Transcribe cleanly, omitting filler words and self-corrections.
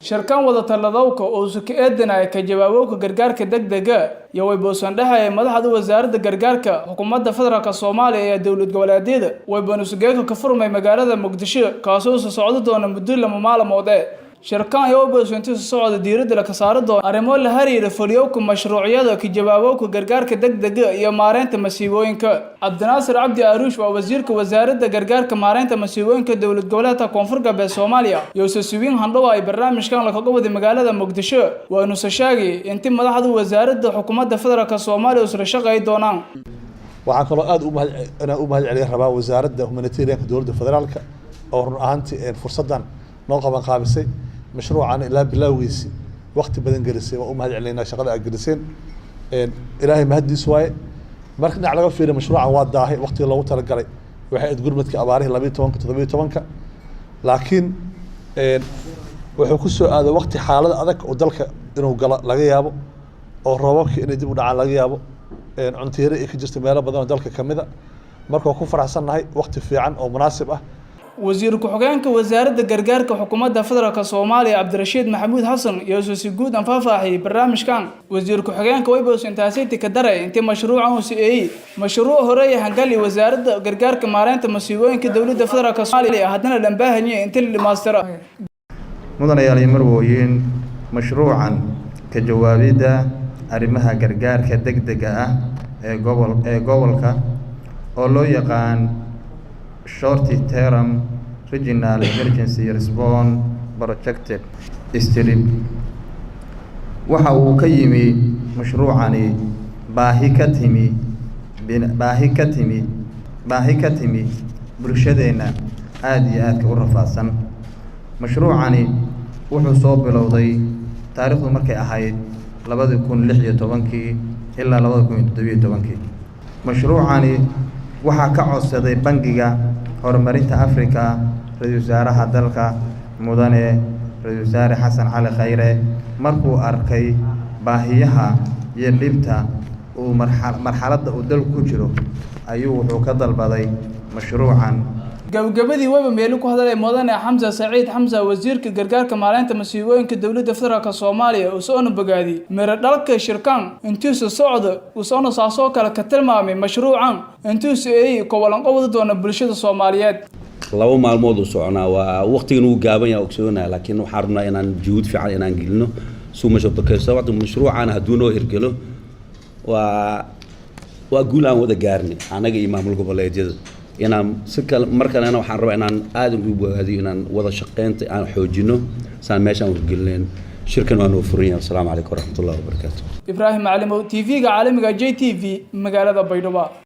Shirkan wada taladowka oo ka eedanaya ka jawaabowka gargaarka degdega iyo waybuusan dhexeeya madaxda wasaaradda gargaarka xukuumadda federaalka Soomaaliya ee dowlad goboleedyada waybanusugeeka ka furmay magaalada Muqdisho, kaasoo soo socdo doona muddo 2 maalmood ee shirkan iyo waybuusan socda diiradda la ka saari doono arrimo la xiriira fuliyowka mashruucyada ka jawaabowka gargaarka degdega iyo maareynta masiibooyinka. Cabdinaasir Cabdi Aruush waa wasiirka wasaaradda gargaarka, maareynta masiibooyinka dowlad goboleedka Koonfur Galbeed Soomaaliya. Yose Suwiin Handhow ay barnaamijkan lakaga waday magaalada Muqdisho, waanuuse sheegay inti madaxda wasaaradda xukuumadda federaalka Soomaaliya isla shaqey doonaan. Waxaan kaloo aad inaan u mahad celiya rabaa wasaaradda humanitarianka dowladda federaalka oo run ahaantii fursaddan noo qaban qaabisay, mashruucan ilaa bilowgiisi waqti badan gelisay. Waa u mahad celinaynaa shaqada aad geliseen. Ilaahay mahaddiis waaye. Marka dhinac laga fiiriyo, mashruucan waa daahay waqtiga loogu talagalay, waxay ahayd gurmadka abaarihii 12-ka, 17-ka, laakiin wuxuu ku soo aaday waqti xaalad adag oo dalka inuu galo laga yaabo, oo roobabka inay dib u dhacaan laga yaabo, cunto yari ay ka jirta meelo badan oo dalka kamid a. Marka waa ku faraxsannahay waqti fiican oo munaasib ah. Wasiir ku-xigeenka wasaaradda gargaarka xukuumadda federaalka Soomaaliya, Cabdirashiid Maxamuud Xasan, iyo si guud aan faahfaahiyey barnaamijkan. Wasiir ku-xigeenka Wybos intaasiti ka daray intii mashruucan uu siiyey mashruuc horeeya hangali wasaaradda gargaarka, maareynta masiibooyinka dowladda federaalka Soomaaliya, haddana dhanbaahanye intii la dhamaystiro. Mudanayaal iyo marwooyin, mashruucan ka jawaabidda arrimaha gargaarka degdega ah ee gobolka oo loo yaqaan Short Term Regional Emergency Response Project, STREP, waxa uu ka yimi mashruucani baahi ka timi bulshadeenna aada iyo aadka u rafaadsan. Mashruucani wuxuu soo bilowday taariikhdu markay ahayd 2016-kii ilaa 2017-kii. Mashruucani waxaa ka codsaday Bangiga Horumarinta Afrika ra-iisul wasaaraha dalka, Mudane Ra-iisul Wasaare Xasan Cali Khayre, markuu arkay baahiyaha iyo dhibta uu marxaladda uu dalku ku jiro ayuu wuxuu ka dalbaday mashruucan. Gabagabadii, weba meeli ku hadalay Mudane Xamse Saciid Xamse, wasiirka gargaarka, maareynta masiibooyinka dowladda federaalka Soomaaliya, usoona bogaadiyey miro dhalka shirkan intiisu socdo, usoona saasoo kale ka tilmaamay mashruucan intiisu ay kowalanqowda doona bulshada Soomaaliyeed. 2 maalmood uu soconaa, waa waqtigan uu gaaban yahay, ogsoonaa, laakiin waxaan rabnaa inaan juhud fiican inaan gelino suu mashruuc mashruucan hadduu noo hirgelo, waa guul aan wada gaarnay annaga iyo maamul goboleedyada. Inaan si kale mar kalena waxaan rabaa inaan aad ugu bogaadiyo inaan wada shaqeynta aan xoojino saan meeshaan hirgelinayn. Shirkan waa noo furan yahay. Asalaamu calaykum waraxmatullahi wabarakaatu. Ibraahim Macalimow, TV-ga caalamiga JTV, magaalada Baydhabo.